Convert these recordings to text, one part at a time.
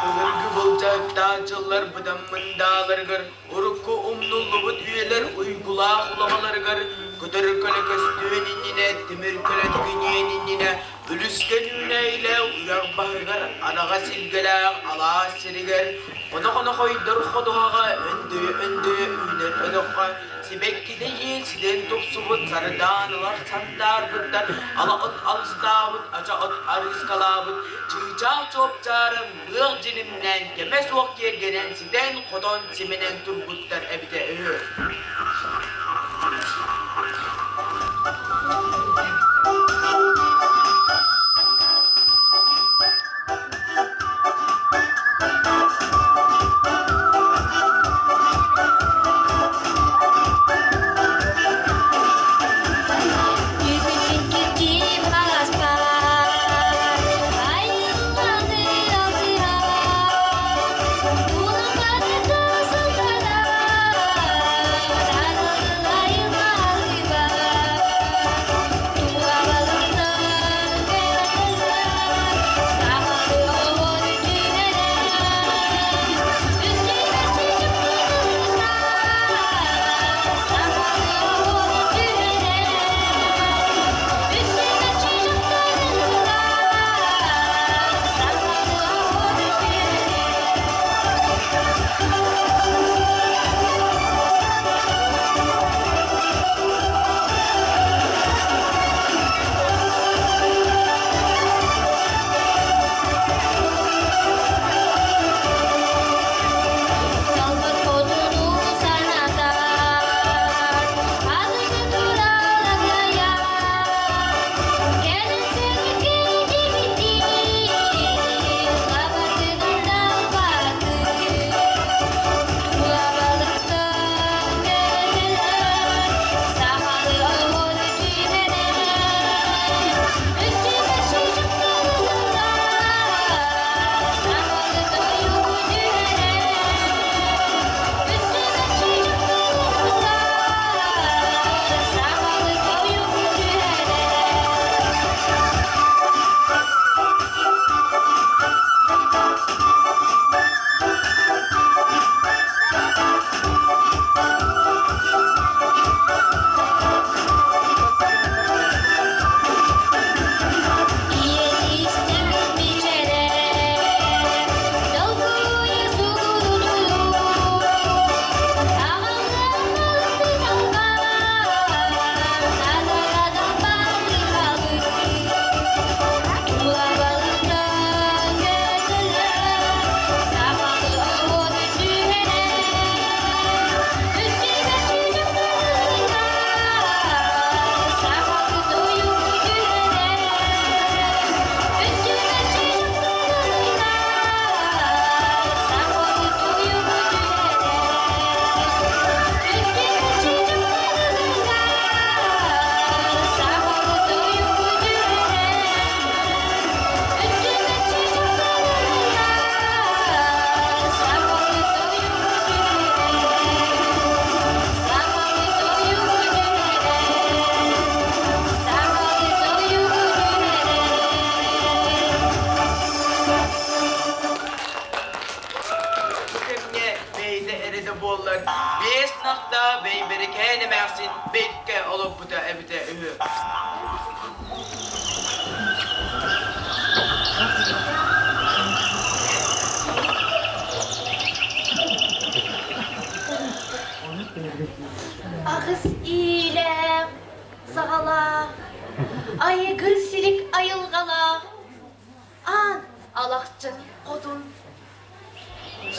Былыргы былдьаһыктаах дьыллар быдан мындааларыгар, урукку умнуллубут үйэлэр уйгулаах улаҕаларыгар, көтөр көлө көстүөн иннинэ, тимир көлө тигиниэн иннинэ, үлүскэн үүнээйилээх үрэх баһыгар, анаҕас илгэлээх алаас сиригэр, хоно-хоно хойдор ходуһаҕа, өндөйө-өндөйө үүнэр өтөххө, сибэккитэ иэсинэн тупсубут сардаанылар сандаарбыттар, ала от алыстаабыт, ача от арыыскалаабыт, чыычаах чуопчаара мыах дьилимнээн кэмэ суох киэргэнэн ситэн-хотон симэнэн турбуттар эбитэ үһү. Бу кэмҥэ бэйэтэ эрэ да буоллар, биэс нахта бэйбэрикээн эмээхсин бэккэ олорбута эбитэ үһү. Аҕыс иилээх, саҕалаах, айыгыр силик айылҕалаах, аан алахчын хотун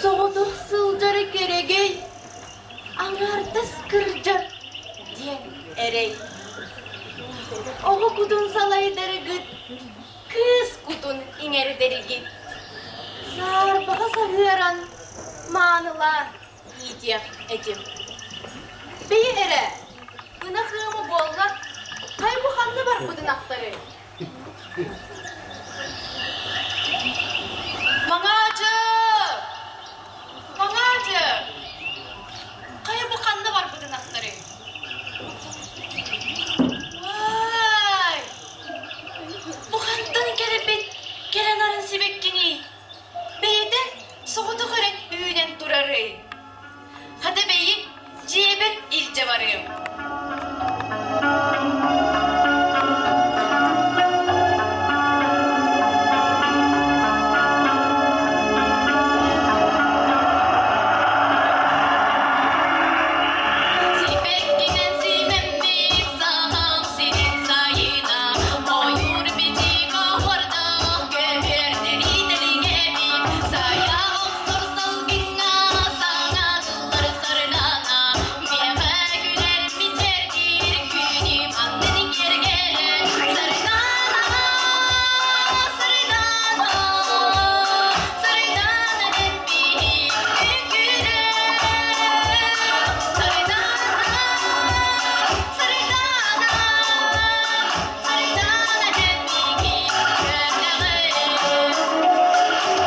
Соҕотох сылдьара кэрэгэй, аҥаардас кырдьар диэн эрэй. Оҕо кутун салайдарыгыт, кыыс кутун иҥэрдэригит. Саарбаҕа саһыаран, маанылаан иитиэх этим. Бэйи эрэ, ынах ыама буолла, хайа бу ханна барбыт ынахтарый? Маҥаачы! Маҥаачы! Хайа бу ханна барбыт ынахтарый? Уай! Бу хантан кэлбит кэлэн арын. сибэккиний? Бэйэтэ соҕотох эрэ үүнэн турарый? Хата бэйи, дьиэбэр илдьэ барыам. Сибэккинэн симэммит саһам сирин сайына, ойуур бичик оһуордаах көбүөрдэри тэлгэбит, сайа охсор салгыҥҥа саҥа тыллар сардаана, миэхэ күлэр мичээрдиир күнүм аннын киэргэлэ, сардаана, сардаана, сардаана дэппиһик үҥкүүлэр, сардаана, сардаана, сардаана дэппиһик көмөҕө.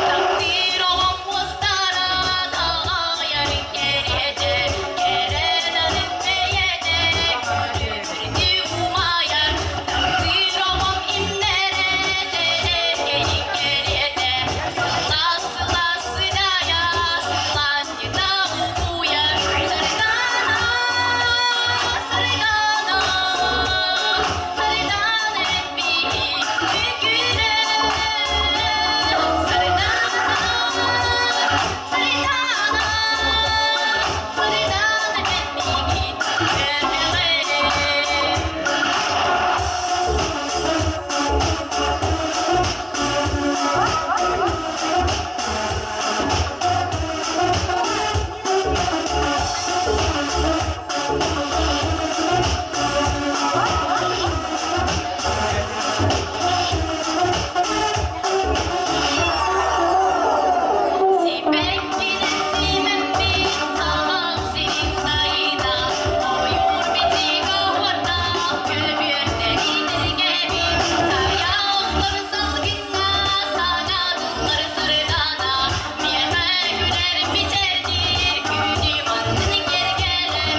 Таптыыр оҕом уостара даҕайар кэриэтэ, кэрэ нарын бэйэтэ күлүмүрдүү умайар. Таптыыр оҕом имнэрэ тэлэргэйин кэриэтэ, сылаас сылаас сыдьаайа сылаанньыта угуйар. Сардаана, сардаана, сардаана эппиһик үкүрэ. Сардаана, сардаана, сардаана эппиһик көмөҕө. Сибэккинэн симэммит саҕам сирин сайына, ойуур бичик оһуордаах көбүөрдэри тэлгэбит, сайа охтор салгыҥҥа саҥа тыллар сардаана, миэхэ күлэр мичээрдиир күнүм аннын киэргэлэ,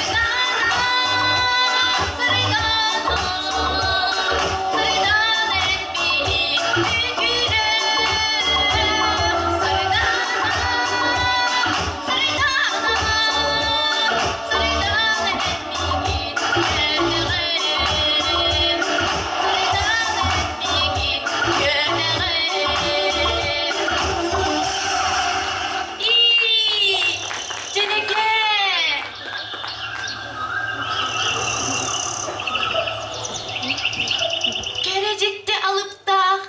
сардаана, сардаана, сардаана эппиһик үкүрэ, сардаана, сардаана, сардаана эппиһик көмөҕө, сардаана эппиһик көмөҕө. Ии, дьэнэкээ! Кэрэ дьикти алыптаах,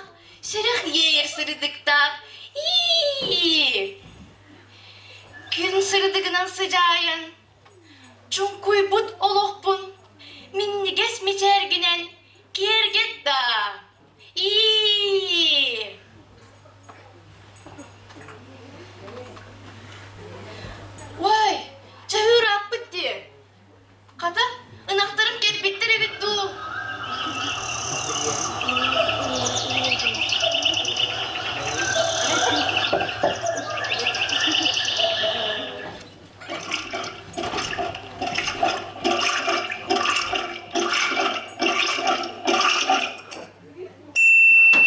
сүрэх иэйэр сырдыктаах, ии! Күн сырдыгынан сыдьаайан, чуҥкуйбут олохпун минньигэс мичээргинэн киэргэт даа! Ии! Уой, чаһыыр ааппыт дии. Хата, ынахтарым кэлбиттэр эбит дуу.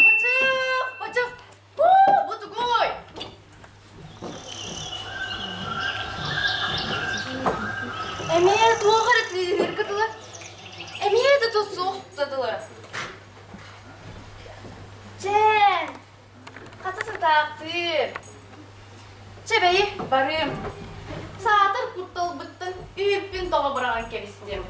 Бачах, бачах, бу тугуй? Эмиэ туох эрэ тыаһыырга дылы, эмиэ да суох дылы. Чээн, хата сатаахтыыр. Чэ бэйи, барыым. Саатар кутталбыттан үүппүн тоҕо быраҕан кэбистим.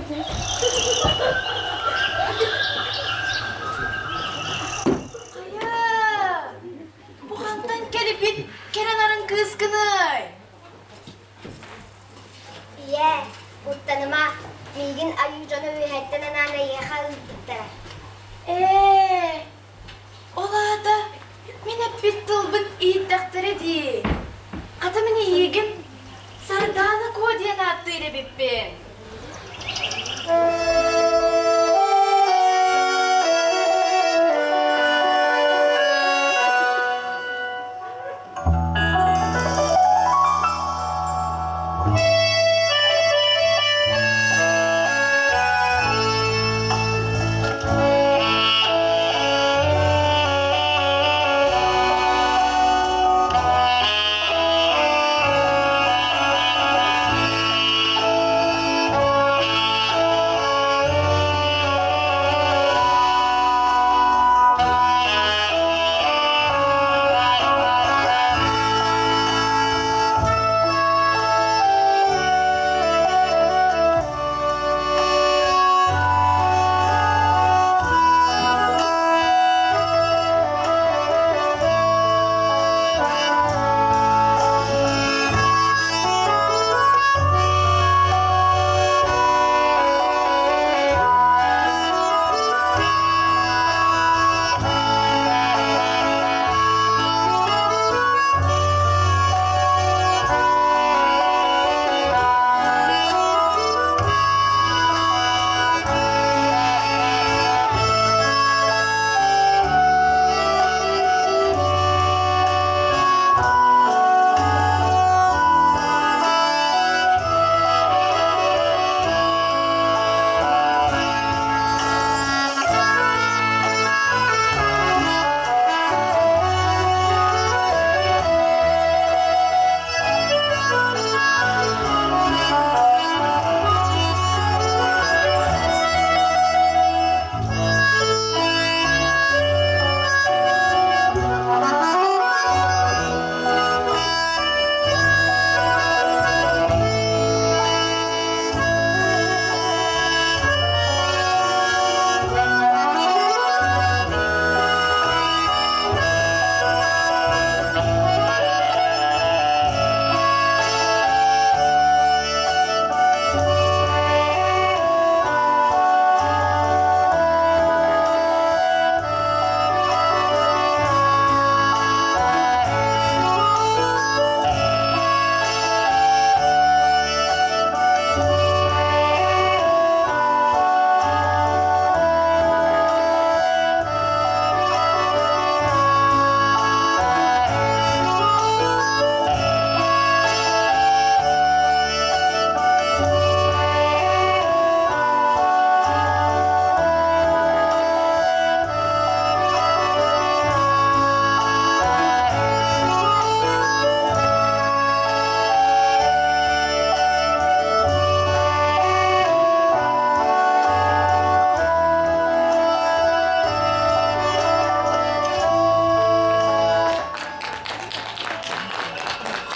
Хайа, бу хантан кэлбит кэрэ нарын кыыскыный? Ийээ, куттаныма, миигин айыы дьоно үөһэттэн анаан эйиэхэ ыыппыттара. Ээ, ол аата мин эппит тылбын иһиттэхтэрэ дии. Хата мин эйиигин Сардаана Куо диэн ааттыыр эбиппин.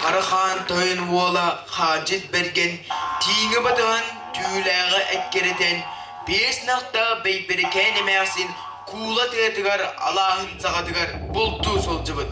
Хара хаан тойон уола Хаадьыт Бэргэн тииҥи батыһан түүлээҕи эккирэтэн биэс нахта Бэйбэрикээн эмээхсин куула тыатыгар алааһын саҕатыгар бултуу сылдьыбыт.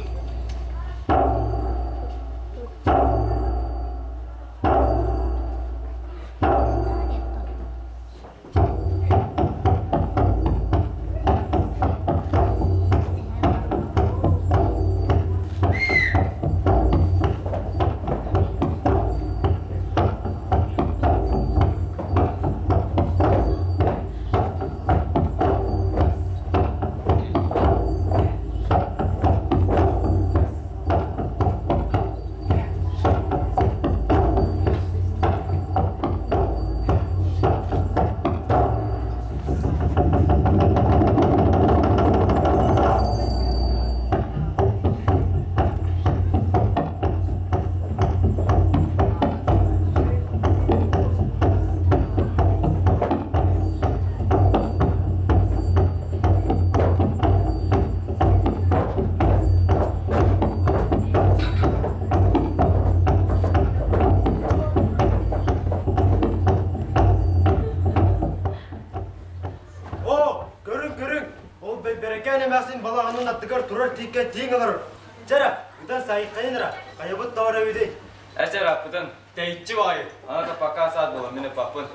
Бэйбэрикээн эмээхсин балаҕанын аттыгар турар тииккэ тииҥ олорор. Чэ эрэ, ытан сайыххайын эрэ, хайабыт тоҕо эбитий? Эчэ раппытын, тэйиччи баҕайы, аны да пока саат буолан мин ыппаппын.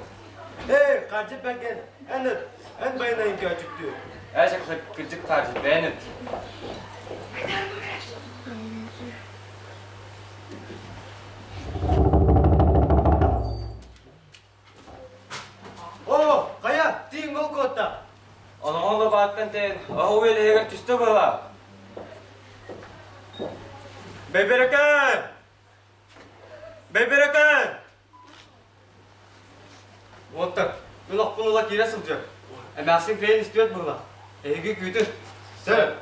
Эй, хардьыт бэргэн, эн ыт, эн байанайын көөчүктүү. Эчэ кырдьык хардьыт, бэйэн ыт. Оо, хайа, тииҥ ол куотта. Оноҕон лабааттан тэйэн, оһо үөлэһигэр түстэ быһалаах. Бэбэрэкээн! Бэбэрэкээн! Уоттар, мин охпун ыла киирэ сылдьар. Эмээхсин кыайан истибэт быһыылаах. Эһиги күүтүн. Сэр!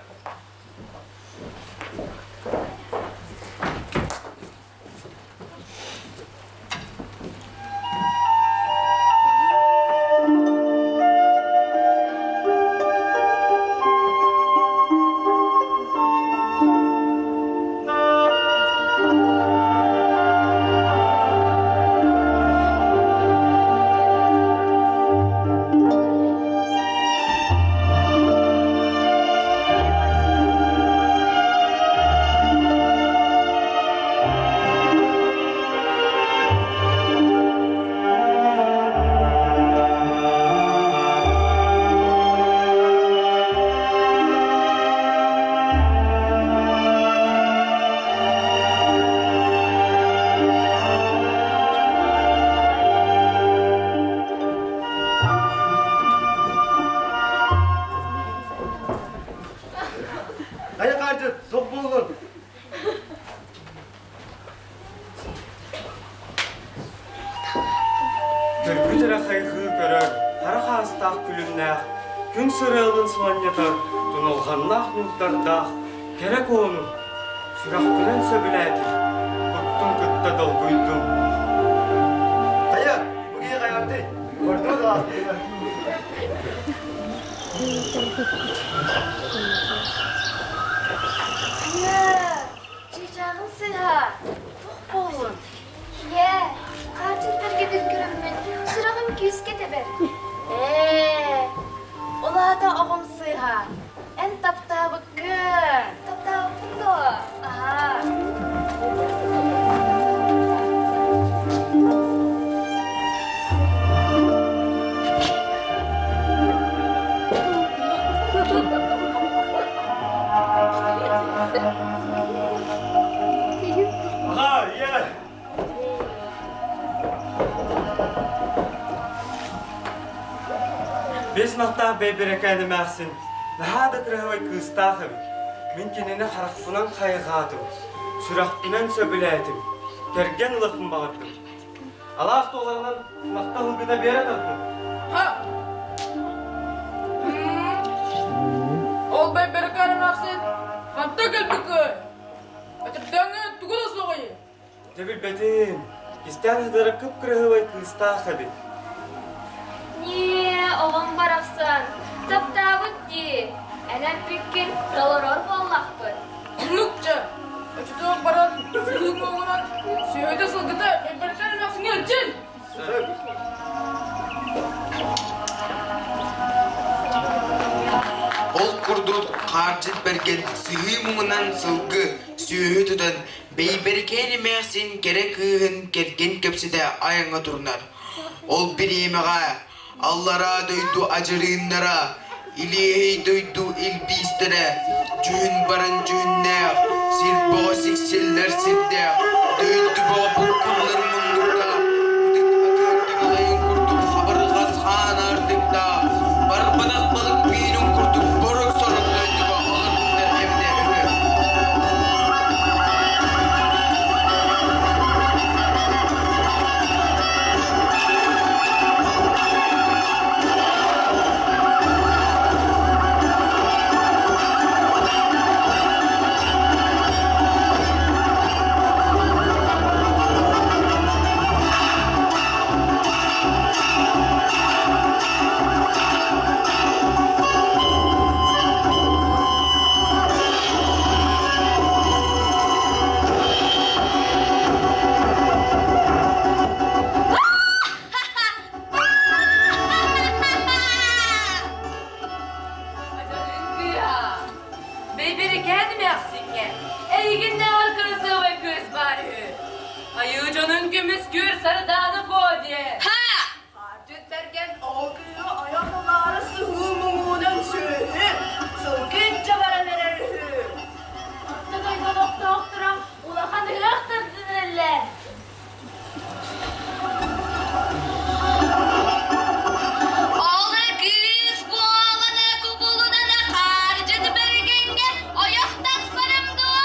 Хайа хаардьыт, суох буоллун. Көрбүт эрэ хайҕыы көрөр, хара хаастаах күлүмнээх, күн сырыалын сыланньытар, туналҕаннаах ньуурдардаах кэрэ куону сүрэхпинэн сөбүлээтим, куттун кытта долгуйдум. Хайа, бу киһи хайаабытый? Ордук да Ийээ, чыычааҕым сыыһа, туох буоллун? Ийээ, хааччыт бэргэтин көрөммүн, сүрэҕим күүскэ тэбэр. Ээ, ол аата оҕом сыыһа, эн таптаабыккын. Таптаабыппын дуо? Аһаа. Аҕа, ийэ! Бэс махтаах бэйбэрэкээн эмээхсин наһаа да кыраһабай кыыстаах эбит. Мин кинини харахпынан хайҕаатым, сүрэхпинэн сөбүлээтим, кэргэн ылыахпын баҕардым. Алаас туоларынан махтал ылгыта биэрэ тардым. Ха! Ол бэйбэрэкээн эмээхсин хантан кэлбиккин? Этэрдээҥҥэ тугу да суоҕай? Дьэ билбэтим, кистээн сытара кып-кыраһыабай кыыстаах эбит. Ньиэ, оҕом барахсан, таптаабыт дии. Эн эппиккин толорор буоллахпыт. Оннук дьэ, оччотугар баран сыһыы муоҕунан сүөһүтэ сылгыта бэйбэрэкээн эмээхсиҥҥэ илдьин! Ол курдук хаардьыт бэргэн сыһыы муҥунан сылгы, сүөһү тутан, Бэйбэрикээн эмээхсин кэрэ кыыһын кэргэн кэпсэтэ айаҥҥа турунар. Ол бириэмэҕэ аллараа дойду адьырыыннара, илиэһэй дойду илбиистэрэ, дьүһүн баран дьүһүннээх, сир бөҕө сиксиллэр сирдээх, дойду бөҕө буккуллар муннуктаах, ытык атыыр таҥалайын курдук хабырҕас хаан аартыктаах, барбанах балык биирин курдук борук-сорук дойдуга олорбуттар эбитэ үһү. Сардаана Куо диэн. Ха! Хаардьыт Бэргэн оҕо кыыһы ойох ылаары сыһыы муҥунан сүөһү, сылгы илдьэ баран эрэр үһү. Орто дойду олохтоохторо улахан ыһыах тардыналлар. Ол кыыс буолана кубулунана хаардьыт Бэргэҥҥэ ойох тахсарым дуо?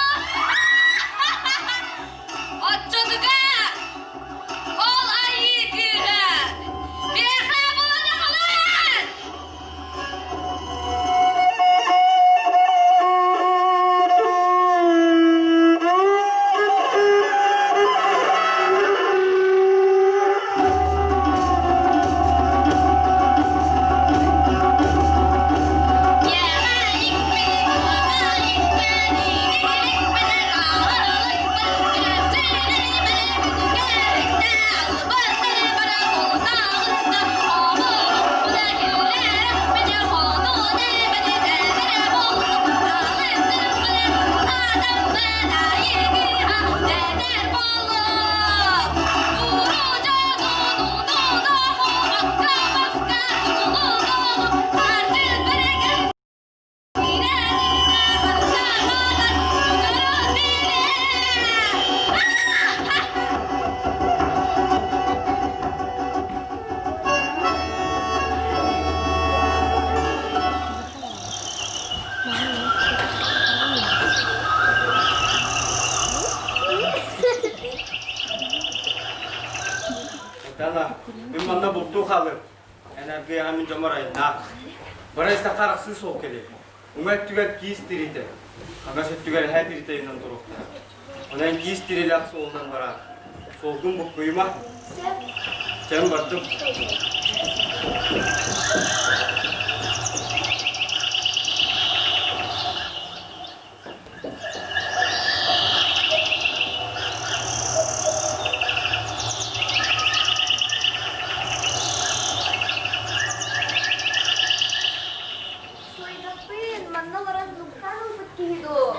Оччотугар ол айыы кыыһа миэхэ булан аҕалан! Сардаана, мин манна бултуу хаалыам. Эн эргийэҕэ мин дьоммор айаннаах. Бара истэххэ арахсыы суол кэлиэ. Уҥа өттүгэр киис тириитэ, хаҥас өттүгэр эһээ тириитэ ыйанан туруохтара. Онон киис тириилээх суолунан бараар. Суолгун буккуйума. Сөп. Чэм бардым. Суойдаппын, манна олорон нуктаан ылбыт киһи дуу?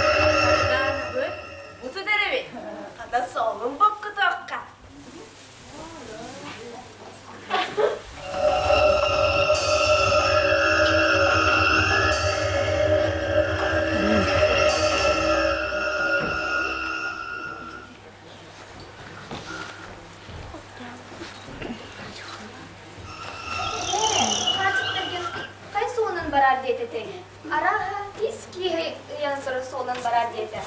Сардаанабыт бу сытар эбит. Хата солун боккутуохха. Хаачыктаргын хай суолунан бараар диэтэ этэй? Арааһа, ис кииһэ ыйан турар суолунан бараар диэтэ.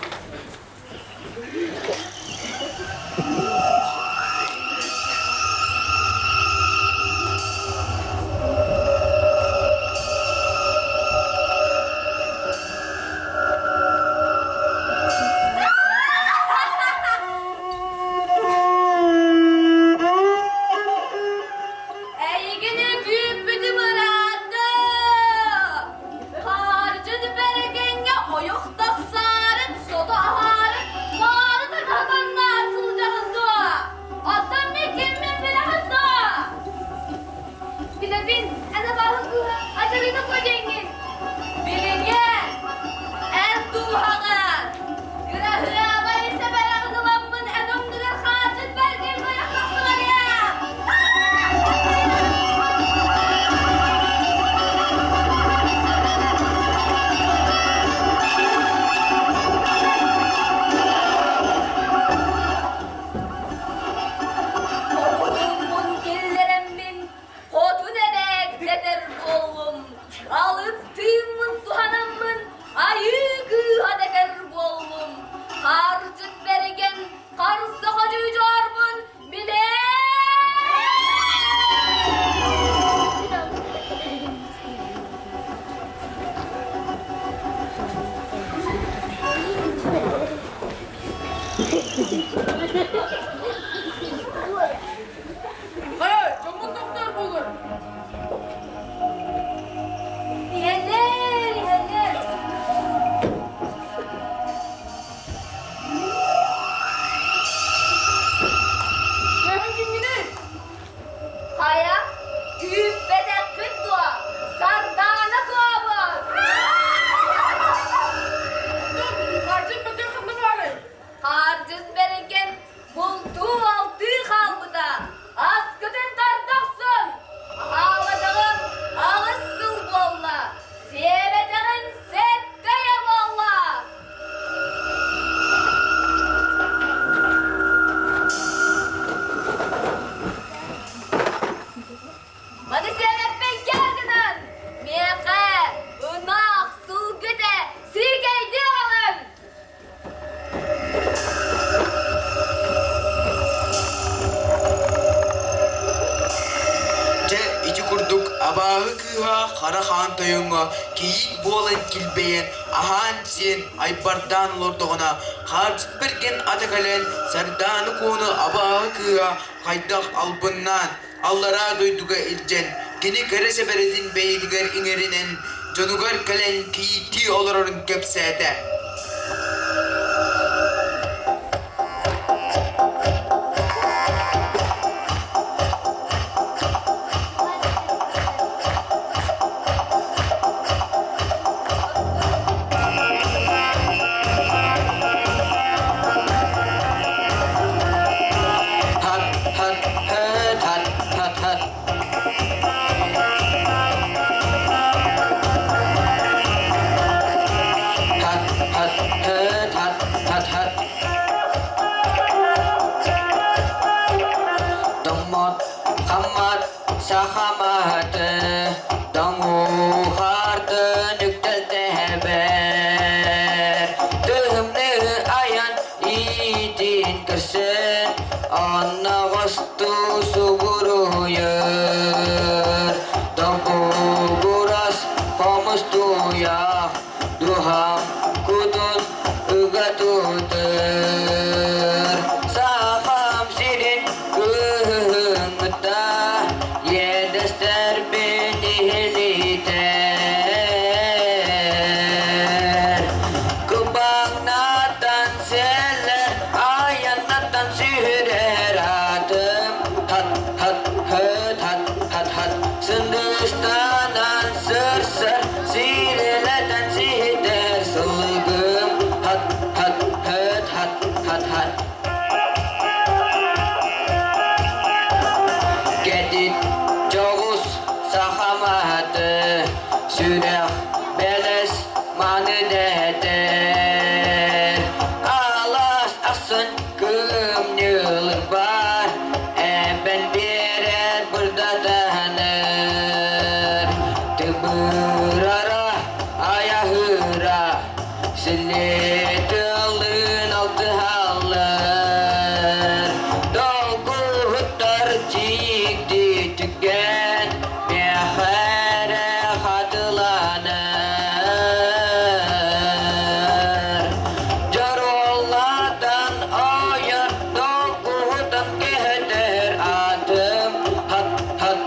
Эйигин күүппүтүм ыраатта! Хаардьыт бэргэҥҥэ ойох тахсаары, сото аһаары, маары такатаннаар сылдьаҕын дуо? Абааһы кыыһа Хара Хаан тойоҥҥо кийиит буолан килбэйэн, аһаан-сиэн, айбардаан олордоҕуна, Хаардьыт Бэргэн ата кэлэн Сардаана Куону абааһы кыыһа хайдах албыннаан, аллараа дойдуга илдьэн, кини кэрэ сэбэрэтин бэйэтигэр иҥэринэн, дьонугар кэлэн кийииттии олорорун кэпсээтэ. Hut, hut, hut, hut, hut, hut. Hut, hut, hut, hut, hut, hut. Томмот, хаммат, сахаматы, тоҥуһартын үктэл тэһэбэр. Тыһымныы айан иитин көрсөн, онноҕостуу субуруйар. Тобугурас хомус туйах, дуһам кутун ыга тутар. Сахам сирин кыһыҥҥыта иэдэстэрбин иһилитэр. Кыбаҥнатан сэлэр, айаннатан сүһүрэр атым хат хат хат хат хат сындыстанан сырсар сирилэтэн сиһитэр сылгым хат хат хат хат хат хат Кэтит дьоҕус сахаматы сүрэх бэлэс маны дэтэр алаас ахсын кымньылырбар эбэн биэрэр бырдатаныр тыбыырара айаһыыра Силиэтэлин алтыһаллар, долгуһуттар дьикти түгэн миэхэ эрэ хатыланар. Дьоруоллатан ойор, долгуһутан кэһэтэр атым хат-хат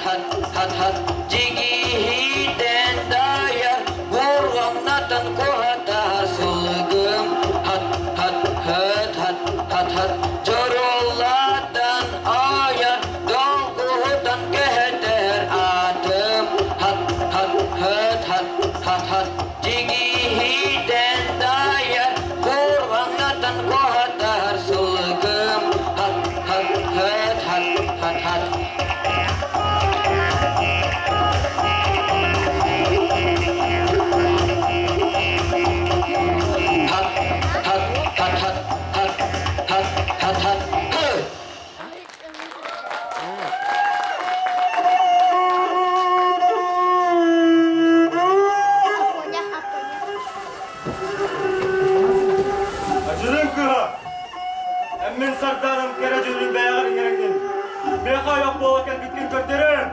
хат-хат-хат дьигиһитэн дайар Бурҕаҥнатан куһатар сылгым хат-хат-хат-хат-хат-хат Дьоруоллатан айар долгуһутан кэһэтэр атым хат-хат-хат-хат-хат-хат Дьигиһитэн дайар бурҕаҥнатан куһатар сылгым хат-хат-хат-хат-хат-хат Hut, hut, hut, hut, hut, hut, hut, hut, hut. Афоня, Афоня. Адьырын кыһа! Эммин сардаанам кэрэ дьүлүн бэйэҕэр иҥэрэҥҥин, миэхэ ойох буола кэлбиккин көрдөрөөр!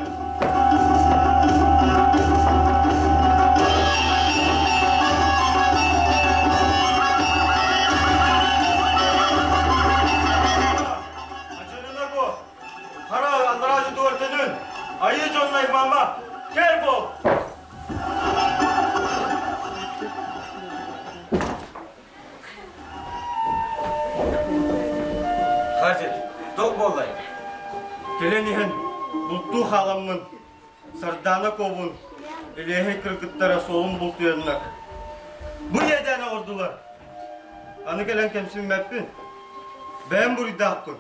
Адьырына бу, хара анараа дьудугар төнүн, айыы дьоннай мама, кэр бол! Хазит, туох буоллай? Кэлэн иһэн бултуу хааламмын, Сардаана Куобун, Илиэһэй кыргыттара суолун бултуйаннар. Бу иэдээн оҕордулар. Аны кэлэн кэмсиммэппин. Бэйэм буруйдаахпын.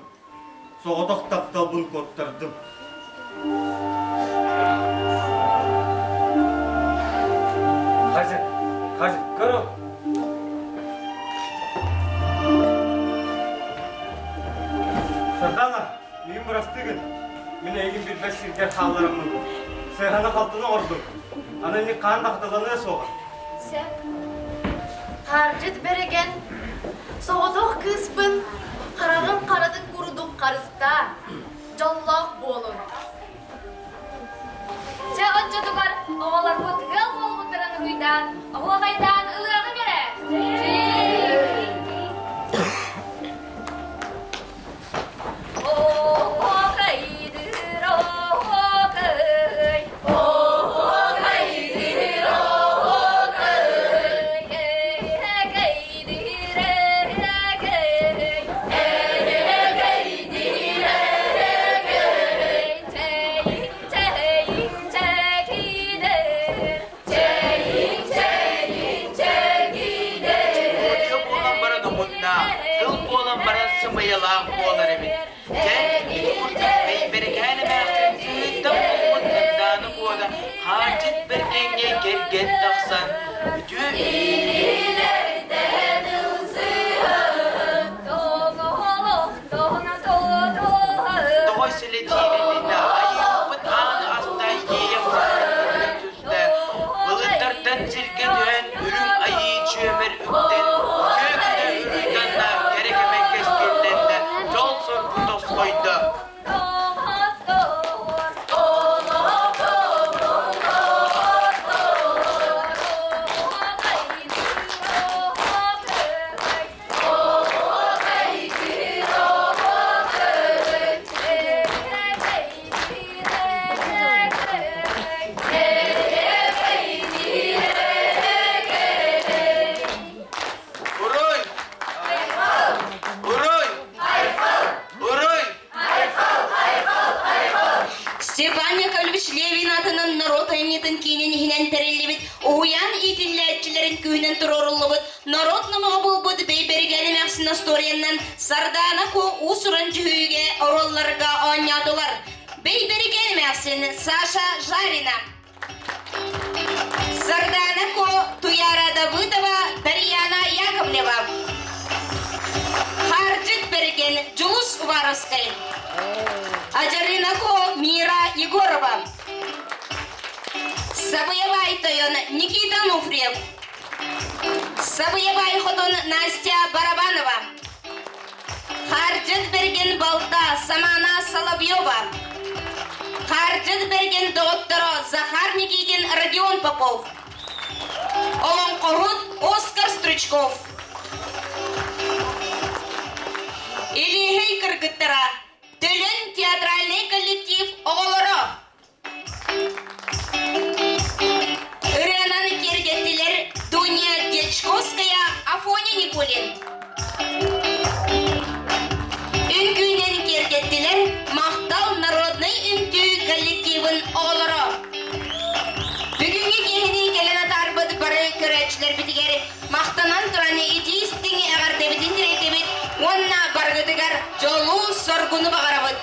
Соҕотох тапталбын куоттардым. Хазит, Хазит, көрө. Сардана, миигин бырастыы гын. Мин эйигин билбэт сиргэр хааллараммын. Сыһаны-халтыны оҥордум. Аны инник хаан да хатыланыа суоҕа. Сөп. Хаардьыт бэрэгэн, соҕотох кыыспын хараҕым харатын курдук харыстаа, дьоллоох буолун. Оҕолорбут ыал буолбуттарын уруйдаан, оһуохайдаан ылыаҕыҥ эрэ! Оһуохайдыыр оһуохай, оһуохайдыыр оһуохай, эһэкэйдиир эһэкэй, эһэкэйдиир эһэкэй, чэйиҥ, чэйиҥ, чэкиидэр, чэйиҥ, чэйиҥ, чэкиидэр. Тыл буолан баран омуннаах, тыл буолан баран сымыйалаах буолар эбит. Дьэ, ити курдук Бэйбэрикээн эмээхсин сыһыыттан булбут Сардаана Куода хаардьыт бэргэҥҥэ кэргэн тахсан, үтүө Илиилэртэн ылсыһан, тоҥолох Тоҕой сэлэтииринэ айыыппыт аан аста иэйэх саргытын түстэ, былыттартан сиргэ түһэн үрүҥ айыы чүөмэр үктэн, үтүө күнэ уруйданна, кэрэ кэмэ кэскиллэннэ, дьол-соргу тосхойдо. Уруй! Уруй! Уруй! Степан Яковлевич Левин атынан норуот айымньытын киинин иһинэн тэриллибит уһуйаан иитиллээччилэрин күүһүнэн туруоруллубут Норуот номоҕо буолбут Бэйбэригэн эмээхсин остуоруйаннан Сардаана Ку уус-уран дьүһүйүүгэ оруолларга оонньоотулар. Бэйбэригэн эмээхсин Саша Жарина. Сардаана Ку Туяра Давыдова, Дарьяна Яковлева. Хардьыт Бэргэн Дьулус Уваровскай. Ажарина Ку Мира Егорова. Сабыябай тойон Никита Нуфриев. Сабыябай хотун Настя Барабанова. Хардьыт Берген балта Самана Соловьева. Хардьыт Берген доҕотторо Захар Никитин, Родион Попов. Олоҥхоһут Оскар Стручков. Илиһэй кыргыттара Төлөн театральнай коллектив оҕолоро. Ырыанан киэргэттилэр Дуня Дьячковская, Афоня Никулин. Үҥкүүнэн киэргэттилэр Махтал народнай үҥкүү коллективын оҕолоро. Бүгүҥҥү киэһэни кэлэн атаарбыт бары көрөөччүлэрбитигэр махтанан туран итии истиҥ эҕэрдэбитин тириэтэбит уонна барыгытыгар дьолу-соргуну баҕарабыт.